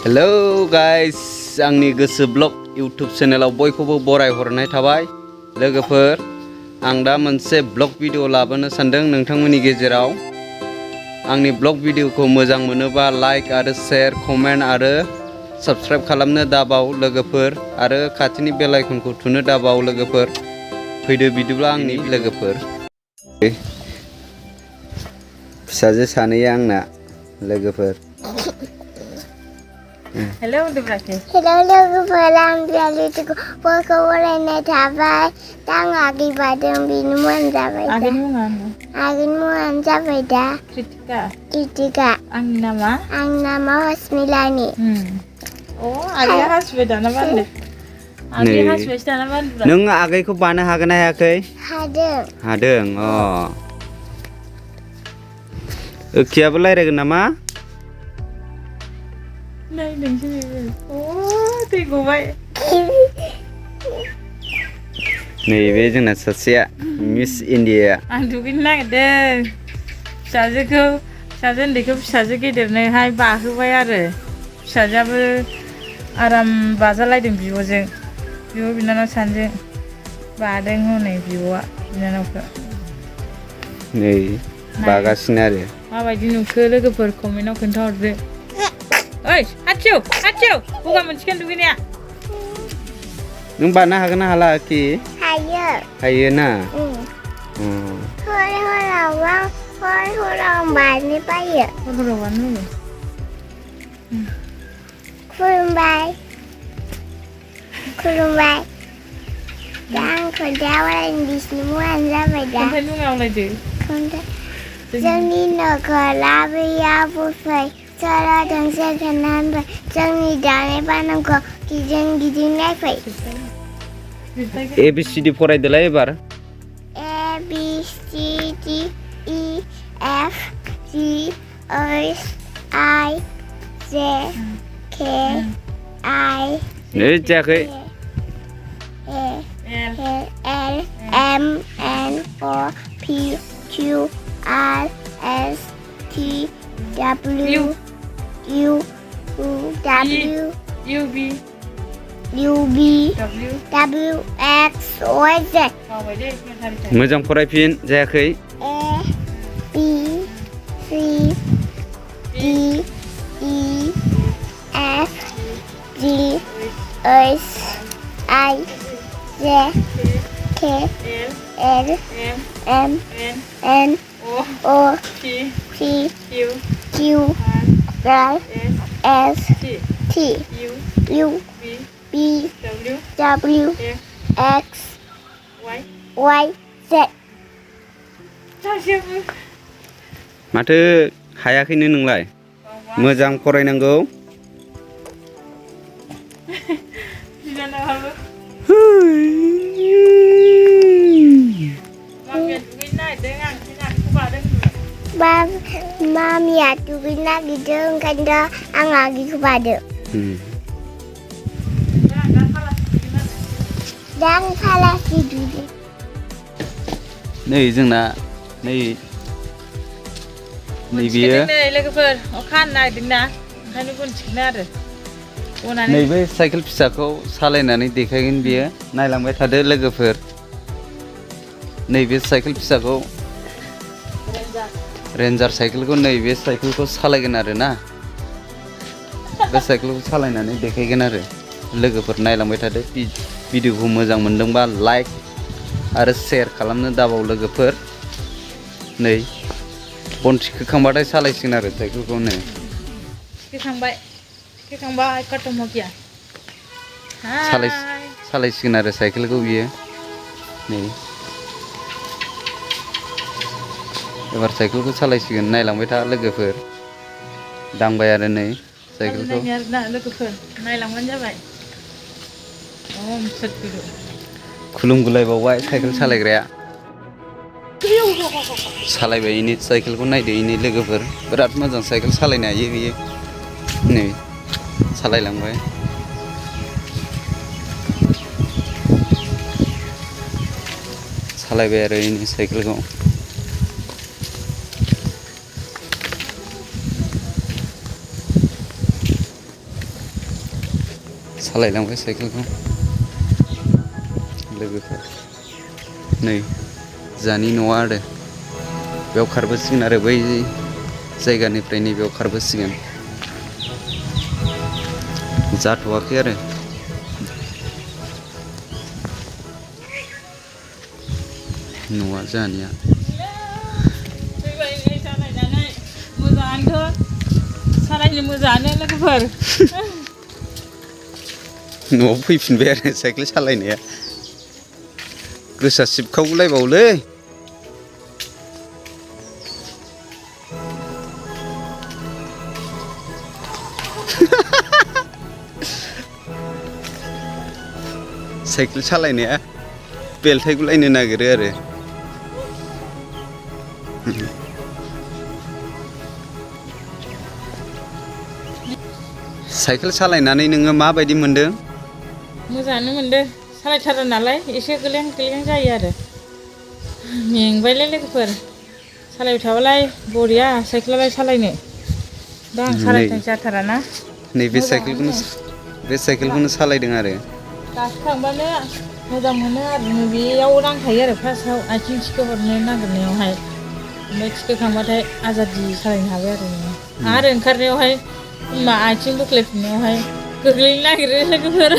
Hello guys, आंनि Gwswvlong YouTube चेनेलाव बयखौबो बराय हरनाय थाबाय लोगोफोर आं दा मोनसे ब्लग भिडिअ लाबोनो सानदों नोंथांमोननि गेजेराव आंनि ब्लग भिडिअखौ मोजां मोनोबा लाइक आरो शेयार कमेन्ट आरो सब्सक्राइब खालामनो दाबाव लोगोफोर आरो खाथिनि बेल आइकनखौ थुनो दाबाव लोगोफोर फैदो बिदिब्ला आंनि लोगोफोर फिसाजो सानैया आंना लोगोफोर Hello, Dubrake. Hello, logoफोर आं रियेलिटिखौ बयखौ बरायनाय थाबाय दा आं आगै बादों बेनि मुङानो जाबाय दा आगैनि मुङानो जाबाय दा कृतिका आंनि नामा हसमिलानि आगैया हासुबाय दाना बानदो आगैया हासुबायसो दाना बानदो नों आगैखौ बानो हागोन ना हायाखै हादों ओखियाबो रायलायगोन नामा नायदोंसो दै गबाय नैबे जोंना सासेया मिस इन्डिया आं दुगैनो नागिरदों फिसाजो उन्दैखौ फिसाजो गेदेरनोहाय बाहोबाय आरो फिसाजोआबो आराम बाजालायदों बिब'जों बिब' बिनानाव सानैजों बादों हनै बिब'आ बिनानावखौ नै बागासिनो आरो माबायदि नुखो लोगोफोर कमेन्टआव खोन्थाहरदो ओइ हाथिउ गगा मोनसिगोन दुगैनाया नों बानो हागोन ना हाला कि हायो ना हराव बानो बायो हराव बानो लुबैयो खुलुमबाय दा आं खोन्थायावलायनो बिसिनि मुङानो जाबाय दा ओमफ्राय बुङावलायदो जोंनि न'खराव आबै आबौफोर सरादों जोगोनारफोर जोंनि दानाय बानामखौ गिदिं नायफै ABCD फरायदोलाय एबार ABCD EF G H I J K I नै जायाखै L M N O P Q R S T W U V W X Y Z मोजां फरायफिन जायाखै A B C D E F G H I J K L M N O P Q R S T U V W X Y Z माथो हायाखैनो नोंलाय मोजां फरायनांगौ मामिया दुगैनो नागिरदों ओंखायनोथ' आं आगैखौ बादों दा आं फालासि दुगै नै जोंना नै बेयो लोगोफोर अखा हानो नागिरदोंना ओंखायनो बुंसिगोन आरो नैबे साइकेल फिसाखौ सालायनानै देखायगोन बियो नायलांबाय थादो लोगोफोर नैबे साइकेल फिसाखौ रेन्जार साइकेलखौ नैबे साइकेलखौ सालायगोन आरो ना बे साइकेलखौ सालायनानै देखायगोन आरो लोगोफोर नायलांबाय थादो भिडिअखौ मोजां मोनदोंबा लाइक आरो शेयार खालामनो दाबाव लोगोफोर नै बनथि खोखांबाथाय सालायसिगोन आरो साइकेलखौ नै खोखांबाय खतम हो गया सालायसिगोन आरो साइकेलखौ बियो नै एबार साइकेलखौ सालायसिगोन नायलांबाय था लोगोफोर दांबाय आरो नै साइकेलखौ लोगोफोर नायलांबानो जाबाय खुलुमगुलायबावबाय साइकेल सालायग्राया सालायबाय इनि साइकेलखौ नायदो इनि लोगोफोर बिराद मोजां साइकेल सालायनो हायो बियो नै सालायलांबाय सालायबाय आरो इनि साइकेलखौ सालायलांबाय साइकेलखौ लोगोफोर नै जानि न'आ आरो बेयाव खारबोसिगोन आरो बै जायगानिफ्राय नैबेयाव खारबोसिगोन जाथ'वाखै आरो न'आ जानिया मोजाङानोथ' सालायनो मोजाङानो लोगोफोर न'आव फैफिनबाय आरो साइकेल सालायनाया गोसा सिबखावलायबावलै साइकेल सालायनाया बेलथायगुलायनो नागिरो आरो साइकेल सालायनानै नोङो माबायदि मोनदों? मोजाङानो मोनदों सालायथारो नालाय एसे गोलें गोलें जायो आरो मेंबायलै लोगोफोर सालायबाय थाबालाय बरिया साइकेलालाय सालायनो दा आं सालायथाय जाथाराना नैबे साइकेलखौनो सालायदों आरो गाखोखांबानो मोजां मोनो आरो बेयाव नांखायो आरो फार्स्टआव आथिं थिखोहरनो नागिरनायावहाय ओमफ्राय थिखोखांबाथाय आजादि सालायनो हाबाय आरो नोङो आरो ओंखारनायावहाय आथिं बोख्लायफिननायावहाय गोग्लैनो नागिरो लोगोफोर